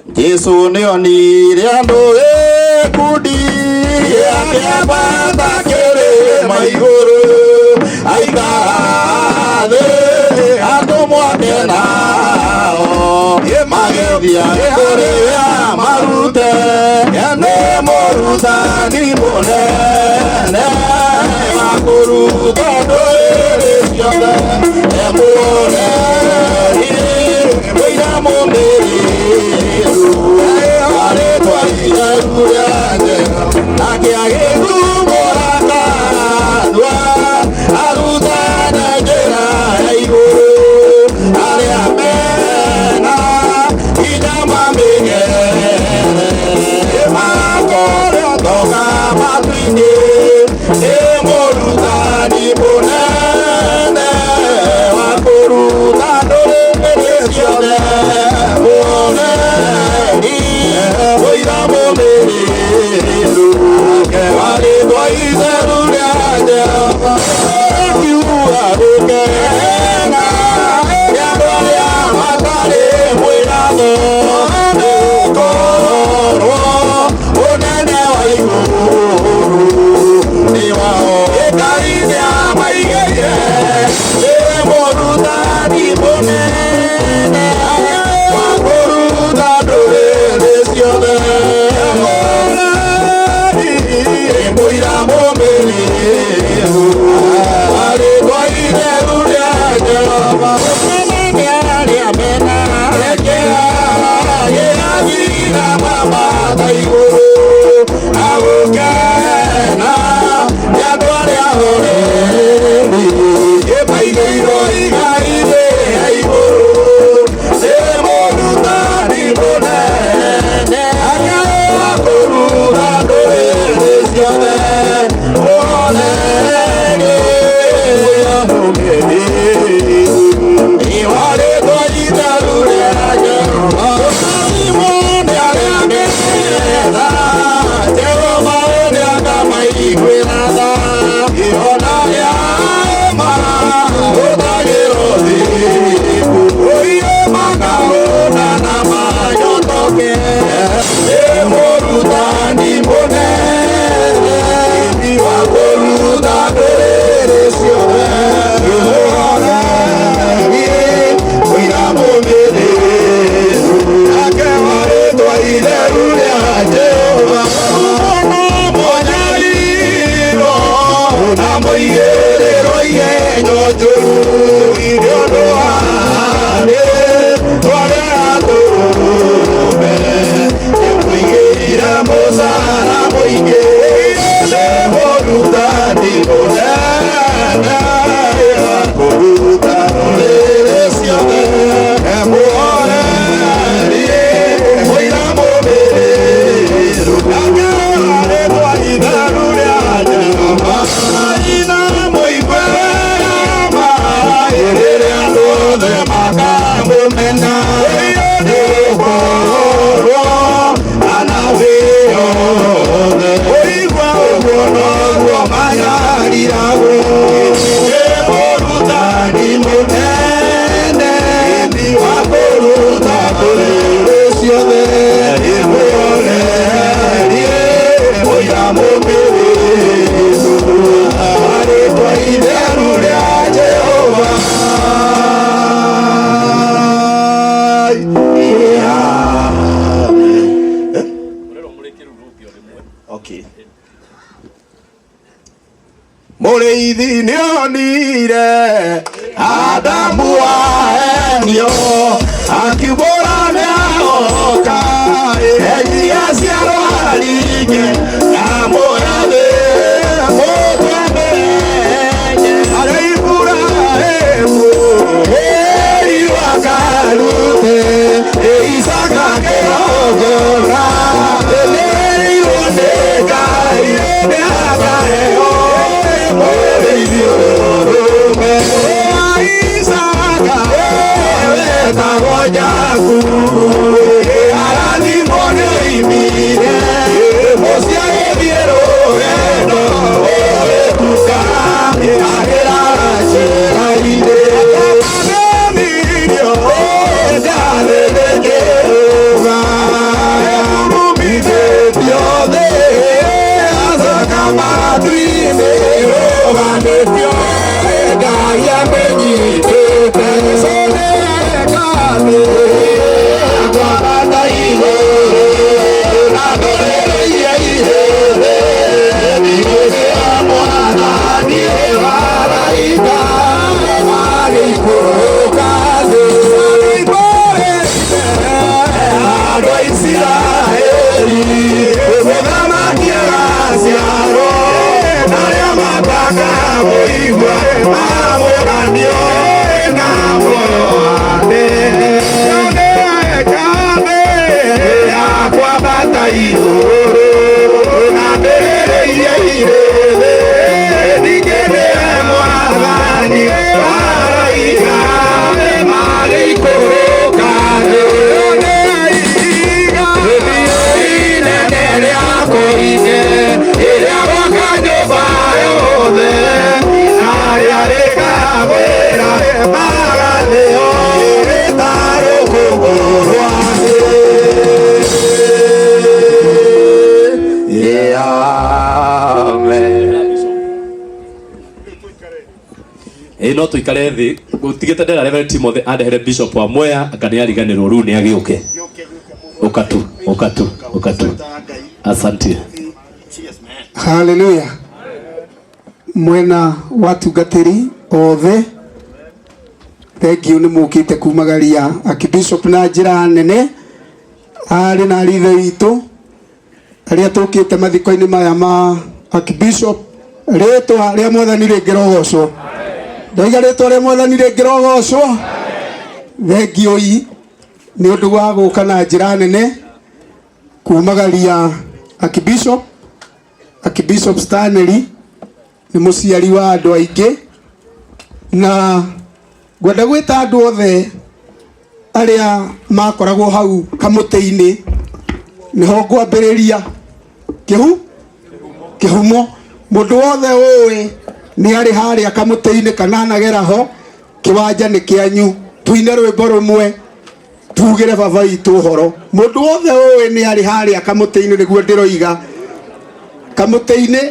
Jesu nĩonire andũ gĩkundi gĩakĩambata kĩrĩma igũrũ aikara thĩ atũmwo ake nao magĩthiĩ kũrĩa marute nĩ mũrutani mũnene wa kũruta ndũrĩrĩ ciothe emũreri mũira mũmĩrĩru arĩtwa itheru rĩa Jehova nake agĩtumũra kanua arutane njĩra ya igũrũ arĩa mena hinya mamĩgerere makore toka matu-inĩ nĩ mũrutani mũnene wa kũruta ndũrĩrĩ ciothe mũreri mũira mũmĩrĩru warĩtwa itheru rĩa Jehova akiuga gũkena nĩ andũ arĩa matarĩ mwĩratho nĩgũkorwo ũnene wa igũrũ nĩ wao. Ngai nĩamaigĩire nĩ mũrutani mũnene wa kũruta ndũrĩrĩ ciothe mũreri mũira mũmĩrĩru arĩtwa itheru rĩa Jehova nĩ arĩa mena gĩathira mambata igũrũ agũkena nĩ andũ arĩa ahoreri maigĩirwo igai rĩa igũrũ nĩ mũrutani mũnene wa kũruta ndũrĩrĩ ciothe mũreri mũira mũmĩrĩru warĩtwa itheru rĩa Jehova nĩ arĩa metha Jehova nĩakamaiguĩra tha ona arĩa mahũthagĩra ũthingu makahũna na manyotoke nĩ mũrutani mũnene wa kũruta ndũrĩrĩ ciothe mũreri mũira mũmĩrĩru nake warĩtwa itheru rĩa Jehova mũnyariro na mũigĩrĩrwo igenyo njũru nĩ ũndũ wa rĩĩtwa rĩa Gatũrũme nĩmũigĩire mũcara mũingĩ nĩ mũrutani mũnene wa kũruta ndũrĩrĩ ciothe mũhoreri mũira mũmĩrĩru nake warĩtwa itheru rĩa Jehova ina mũigue ma rĩrĩa andũ othe makamũmena nĩgũkorwo anabii othe ũigua ũguo noguo manyariragwo nĩ mũrutani mũnene wa kũruta ndũrĩrĩ ciothe mũreri mũira mũmĩrĩru warĩtwa itheru rĩa Jehova. Ũrerwo mũrĩkie rĩu rũngĩ o rĩmwe. Okay. Mũrĩithi nĩonire Adamu ahenio akiumbũra nĩagoka aciarwo aringe amũrathĩ mũtwe mĩrenje arĩa Iburahĩmu ĩriũ akarute Isaaka kĩgongona ĩrĩirwo nĩ Ngai nĩakaheo mũrĩithi ũrũme Isaaka wetagwo Jakubu. Ĩ no tũikare thĩ gũtigĩte ndera Reverend Timothy andehere Bishop wa Mwea anga nĩ ariganĩrwo rĩu nĩ agĩũke. Ũka tu, ũka tu, ũka tu. Asante. Haleluya. Mwena wa atungatĩri othe, thengiũ nĩ mũkĩte kumagaria Archbishop na njĩra nene, arĩ na arithe witũ arĩa tũkĩte mathiko-inĩ maya ma Archbishop. Rĩtwa rĩa Mwathani rĩngĩrogocwo. Ndoiga rĩtwa rĩa Mwathani rĩngĩrogocwo. Thengiũi nĩ ũndũ wa gũka na njĩra nene kumagaria Archbishop. Archbishop Stanley nĩ mũciari wa andũ aingĩ, na ngwenda gwĩta andũ othe arĩa makoragwo hau kamũtĩ-inĩ, nĩho ngwambĩrĩria kĩhu kĩhumo. Mũndũ wothe ũĩ nĩ arĩ harĩa kamũtĩ-inĩ kana anagera ho, kĩwanja nĩ kĩanyu, tuine rwĩmbo rũmwe tugĩre baba witũ ũhoro. Mũndũ wothe ũĩ nĩ arĩ harĩa kamũtĩ-inĩ, nĩguo ndĩroiga kamũtĩ-inĩ.